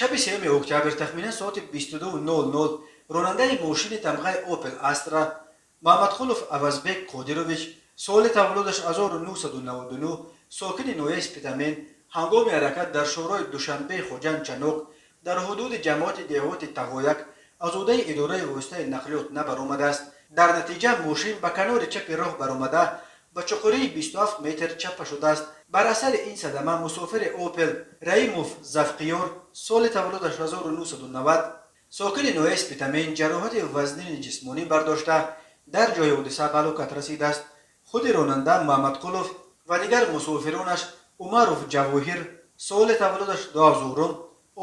Шаби 3 октябр, тахминан соати 22:00, ронандаи мошини тамғаи «Опел Астра» Маҳмадқулов Авазбек Қодирович, соли таваллудаш 1999, сокини ноҳияи Спитамен, ҳангоми ҳаракат дар шоҳроҳи Душанбе Хуҷанд Чаноқ дар ҳудуди ҷамоати деҳоти Тағояк аз ҳудуди идораи воситаи нақлиёт набаромадааст. Дар натиҷа мошин ба канори чапи роҳ баромада, ба чуқурии 27 метр чаппа шудааст. Бар асари ин садама мусофири «Опел» Раимов Завқиёр, соли таваллудаш 1990, сокини ноҳияи Спитамен, ҷароҳати вазнини ҷисмонӣ бардошта, дар ҷои ҳодиса ба ҳалокат расидааст. Худи ронанда Маҳмадқулов ва дигар мусофиронаш Умаров Ҷавоҳир, соли таваллудаш 2000,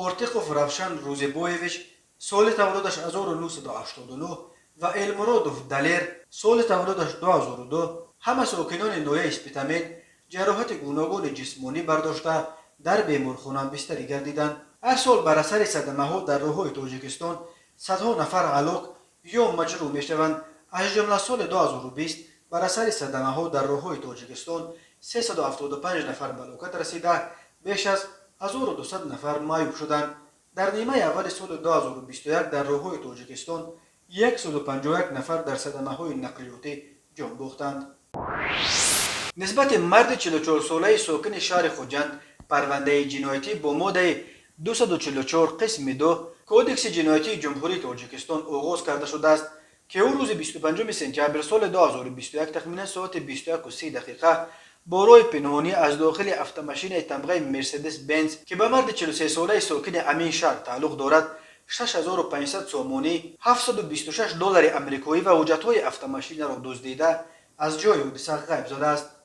Ортиқов Равшан Рӯзибоевич, соли таваллудаш 1989, ва Элмуродов Далер, соли таваллудаш 2002, ҳама сокинони ноҳияи Спитамен, ҷароҳати гуногуни ҷисмонӣ бардошта, дар беморхона бистарӣ гардиданд. Ҳар сол бар асари садамаҳо дар роҳҳои Тоҷикистон садҳо нафар ҳалок ё маҷрӯҳ мешаванд. Аз ҷумла соли 2020 бар асари садамаҳо дар роҳҳои Тоҷикистон 375 нафар ба ҳалокат расида, беш аз 1200 нафар маъюб шуданд. Дар нимаи аввали соли 2021 дар роҳҳои Тоҷикистон 151 нафар дар садамаҳои нақлиётӣ ҷон бохтанд. Нисбати марди 44-солаи сокини шаҳри Хуҷанд парвандаи ҷиноятӣ бо моддаи 244 қисми 2 Кодекси ҷиноятии Ҷумҳурии Тоҷикистон оғоз карда шудааст, ки ӯ рӯзи 25 сентябр соли 2021, тахминан соати 21:30 дақиқа, бо роҳи пинҳонӣ аз дохили автомашинаи тамғаи «Мерседес Бенз», ки ба марди 43-солаи сокини ҳамин шаҳр тааллуқ дорад, 6500 сомонӣ, 726 доллари амрикоӣ ва ҳуҷҷатҳои автомашинаро дуздида, аз ҷои ҳодиса ғайб задааст.